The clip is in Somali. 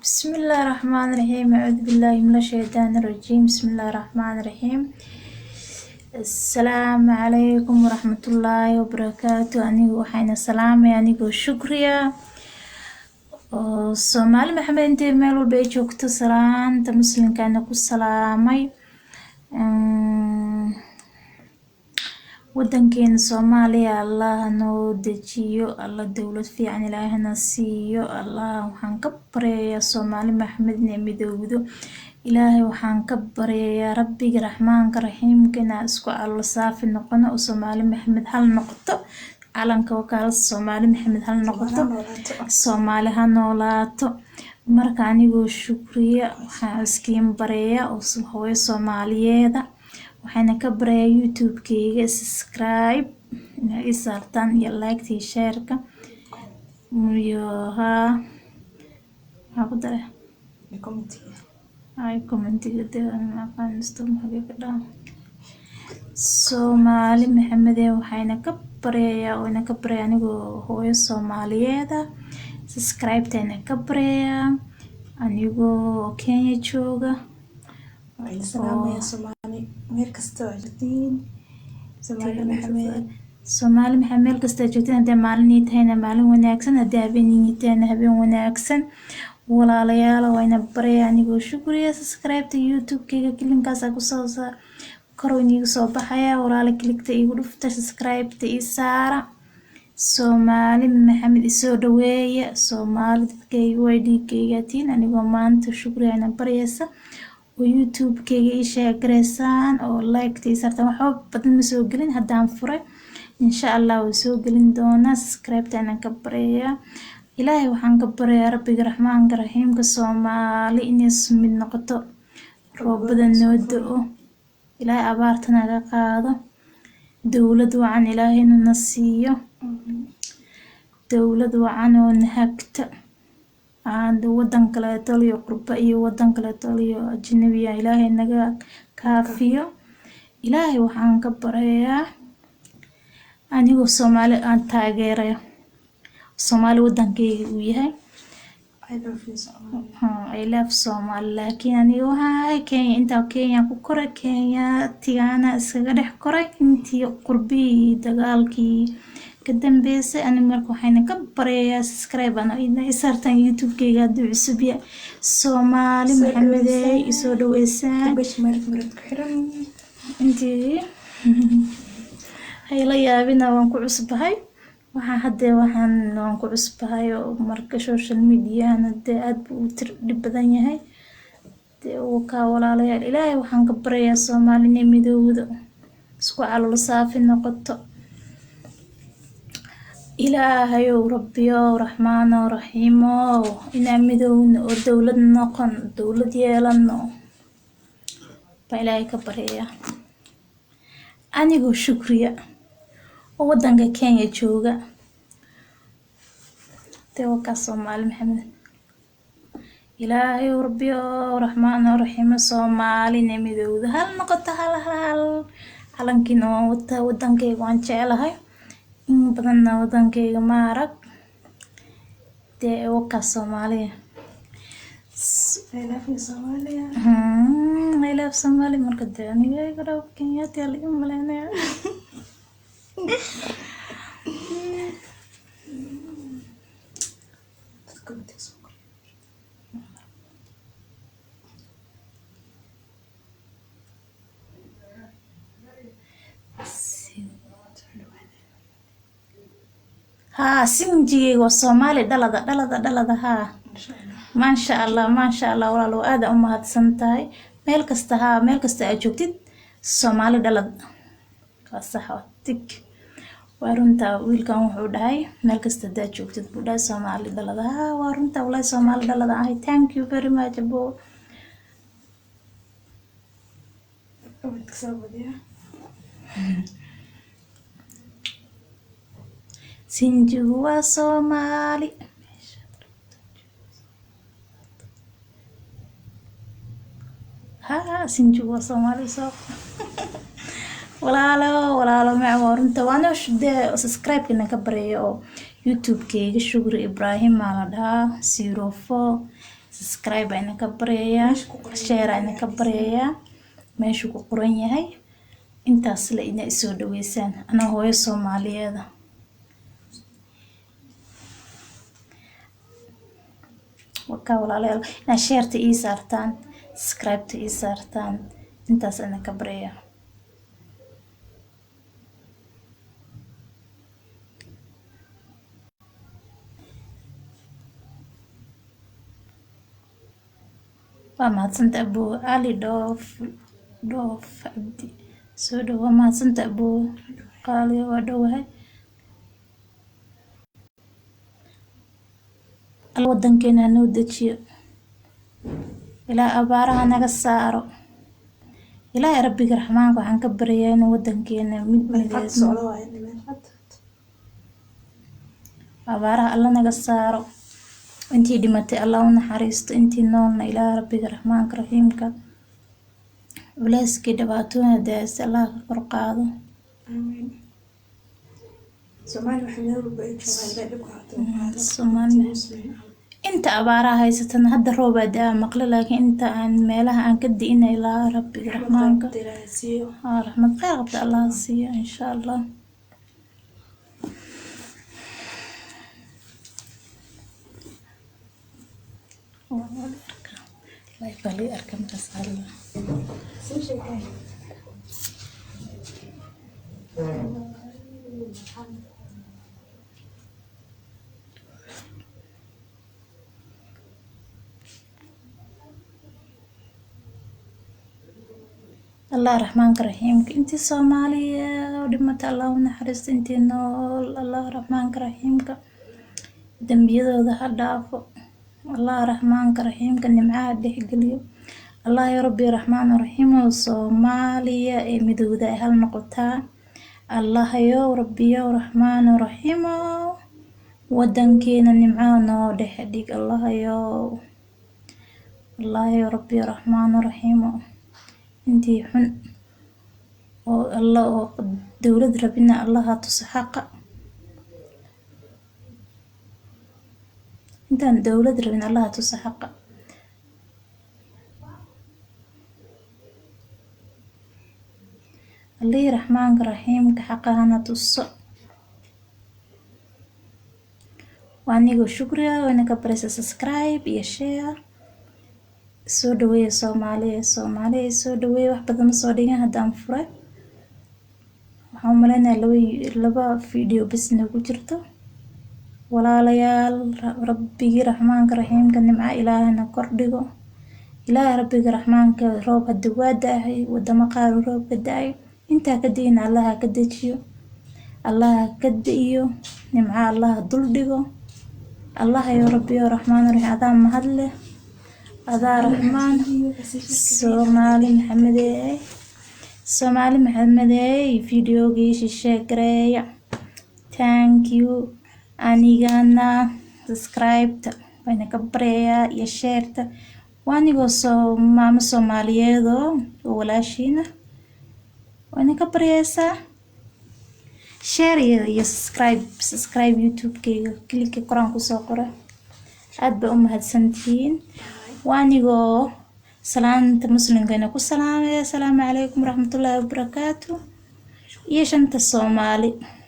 Bismillaahi Raxmaani Raxiim. Acuudu billaahi mina shaytaani rajiim. Bismillaahi Raxmaani Raxiim. Assalaamu calaykum waraxmatullaahi wabarakaatu. Anigu waxayna salaamay anigoo Shukriya oo Soomaali Maxamed intay meel walba ay joogto, salaanta muslimkaana ku salaamay. Wadankeena Soomaaliya Allah noo dejiyo, Allah dowlad fiican Ilaahna siiyo. Allah waxaan ka baryayaa Soomaali Maxamed inay midowdo. Ilaahay waxaan ka baryayaa Rabbiga Raxmaanka Raxiimka inaan isku calool saafi noqono oo Soomaali Maxamed hal noqoto. Calanka wakaal Soomaali Maxamed hal noqoto, Soomaali ha noolaato. Marka anigoo Shukriya waxaan iskiin baryayaa oo hooyo Soomaaliyeeda waxaana ka baryayaa YouTube-keyga subscribe inay ii saartaan iyo like iyo share-ka iyo haa, maxaa ku daray, ay commentiga dee aqaan isto maxaa ka dhaha. Soomaali Maxamedee waxayna ka baryayaa oo ina ka baryayaa anigoo hooyo Soomaaliyeeda subscribe-tayna ka baryayaa anigoo Kenya jooga. Waa idin salaamaya Soomaali meel kasta oo joogtiin, Soomaali Maxamed. Soomaali Maxamed meel kasta aad joogtiin, haddii maalin ii tahayna maalin wanaagsan, haddii habeen ii tahayna habeen wanaagsan. Walaalayaal, wayna baraya anigoo Shukriya subscribe-ta YouTube-keyga kilinkaas kusoo kor iniigu soo baxaya. Walaala, click-ta iigu dhufta, subscribe-ta ii saara. Soomaali Maxamed isoo dhaweeya. Soomaali dadkayga way dhiigayga tiin. Anigoo maanta Shukriya ina baryaysa oo YouTube-keyga ii sheegaraysaan oo like-ta ii saartaan. Waxba badan ma soo gelin, haddaan furay, insha Allah way soo gelin doonaa. Subscribe-ta inaan ka baryayaa. Ilaahay waxaan ka baryayaa Rabbiga Raxmaanka Raxiimka Soomaali inay mid noqoto, roobada noo do-o, Ilaahay abaarta naga qaado, dowlad wacan Ilaahayna na siiyo, dowlad wacan oo na hagta. Aan wadan kaleeto iyo qurba iyo wadan kaleeto iyo ajnabiya Ilaahay naga kaafiyo. Ilaahay waxaan ka baryayaa anigoo Soomaali aan taageerayo, Soomaali wadankeyga uu yahay. I love you, Soomaali. I love Soomaali, laakiin aniga waxaan ahay Kenya. Intaa Kenya ku koray, Kenya tigaana iskaga dhex koray intii qurbihii dagaalkii ka dambeysay. Ani marka waxayna ka baryayaa subscribe ana ina i saartaan YouTube-keyga hadduu cusub yahay. Soomaali Soo Maxamedey dhaweysaan. Isoo dhaweysaan. Besh Maalin Murad ku xiran. Intii hayla yaabina, waan ku cusbahay. Waxaan haddee waxaan waan ku cusbahay oo marka social mediahana dee aad buu u tir dhib badan yahay. Dee uu kaa. Walaalayaal, Ilaahay waxaan ka baryayaa Soomaali inay midowdo, isku calool saafi noqoto. Ilaahayow, Rabbiyow, Raxmaanow, Raxiimow, inaan midowno oo dowlad noqon, dowlad yeelano baa Ilaahay ka baryayaa anigoo Shukriya oo wadanka Kenya jooga. Dee wakaa Soomaali Maxamed. Ilaahayow, Rabbiyow, Raxmaanow, Raxiimo, Soomaali inay midowdo, hal noqoto, hal hal hal. Calankiina waan wataa. Wadankayga waan jeclahay, in badanna wadankayga ma arag. Dee wakaa Soomaaliya. I love you, Soomaaliya. I love Somali. Marka dee aniga iga dhaw Kenyaati aa laga maleynaya. Dadka commentiga soo qor. Soo dhawaada. Haa, sinjigayga waa Soomaali dhalada dhalada dhalada, haa. Insha Allah. Maasha Allah, maasha Allah. Walaal, waa aad u mahadsan tahay. Meel kasta, haa, meel kasta aad joogtid Soomaali dhalad waa sax, waa tig, waa runtaa. Wiilkan wuxuu dhahay meel kasta hadaad joogtid buu dhahay Soomaali dhalada. Haa, waa runtaa walahi, Soomaali dhalada ahay. Thank you very much, abo. Commentiga soo badiya. Sinjigu waa Soomaali. Haa, sinjigu waa Soomaali. Soo walaalo, walaalo mac, waa runta. Waana dee subscribe-kana ka baryayo oo YouTube-keyga Shukri Ibraahim aa la dhahaa 04. Subscribe ayna ka baryayaa, share ayna ka baryayaa, meeshuu ku qoran yahay intaas la ina isoo dhaweysaan anaa hooyo Soomaaliyeeda. Wakaa walaalayaal, inaad sheerta ii saartaan, subscribe-ta ii saartaan, intaas ayna ka baryayaa. Waa mahadsanta abuu Cali Dhoof Dhoof Cabdi, soo dhow. Waa mahadsanta abuu qaali, waa dhowahay. Alla wadankeena hanoo dejiyo, ilaa abaaraha naga saaro. Ilaahay rabbiga raxmaanka waxaan ka baryayaa inuu wadankeena mid mideysmo, abaaraha alla naga saaro. Intii dhimatay Allah u naxariisto, intii noolna ilaahay rabbiga raxmaanka raxiimka culeyskii dhibaatooyin daaysta Allah ka kor qaado. Soomaali inta abaaraha haysatana hadda roobaa da-a maqle, laakiin inta aan meelaha aan ka di'ina ilaa rabbiga raxmaanka raxmad khayr qabta Allah siiyo insha Allah. Live baa laga arkaa markaas Allah. Allah raxmaanka raxiimka intii Soomaaliya oo dhimata Allah u naxariisto, intii nool Allah raxmaanka raxiimka dambiyadooda ha dhaafo. Allah raxmaanka raxiimka nimcaha dhexgeliyo. Allah ya rabbi raxmaan raxiim oo Soomaaliya ee midowda ay hal noqotaa. Allah yo rabbiyo raxmaan raxiim wadankeena nimcaha noo dhex dhig. Allah yo Allah yo rabbi raxmaan raxiim intii xun oo Allah oo dowlad rabina Allah ha tuso xaqa. Intaan dowlad rabin Allah ha tuso xaqa. Allihii raxmaanka raxiimka xaqa hana tuso. Waa anigoo shukriya wayna ka baraysa subscribe iyo share. Soo dhaweeya Soomaaliya, Soomaaliya soo dhaweeya. Wax badan ma soo dhigin haddaan furay. Waxaan u maleynayaa laba video bas inay ku jirto. Walaalayaal, rabbigii raxmaanka raxiimka nimca ilaahana kor dhigo. Ilaahay rabbiga raxmaanka roob hadda waa da-ay, wadamo qaar roob ka da-ay, intaa ka di'ina Allah ka dejiyo, Allah ka di'iyo nimca, Allah dul dhigo. Allah yo rabbiyo raxmaan raxiim adaa mahad leh, adaa raxmaan. Soomaali Maxamedeey, Soomaali Maxamedeey, videogii shishe gareeya. Thank you. Anigana subscribe-ta wayna ka baryayaa iyo share-ta. Waa anigoo soo maamo Soomaaliyeed oo walaashiina wayna ka baryaysaa share iyo subscribe. Subscribe YouTube-kayga click-ka koraan kusoo qora. Aad baa u mahadsantihiin. Waa anigoo salaanta muslimkana ku salaamaya, asalaamu calaykum waraxmatullaahi wabarakaatu, iyo shanta Soomaali.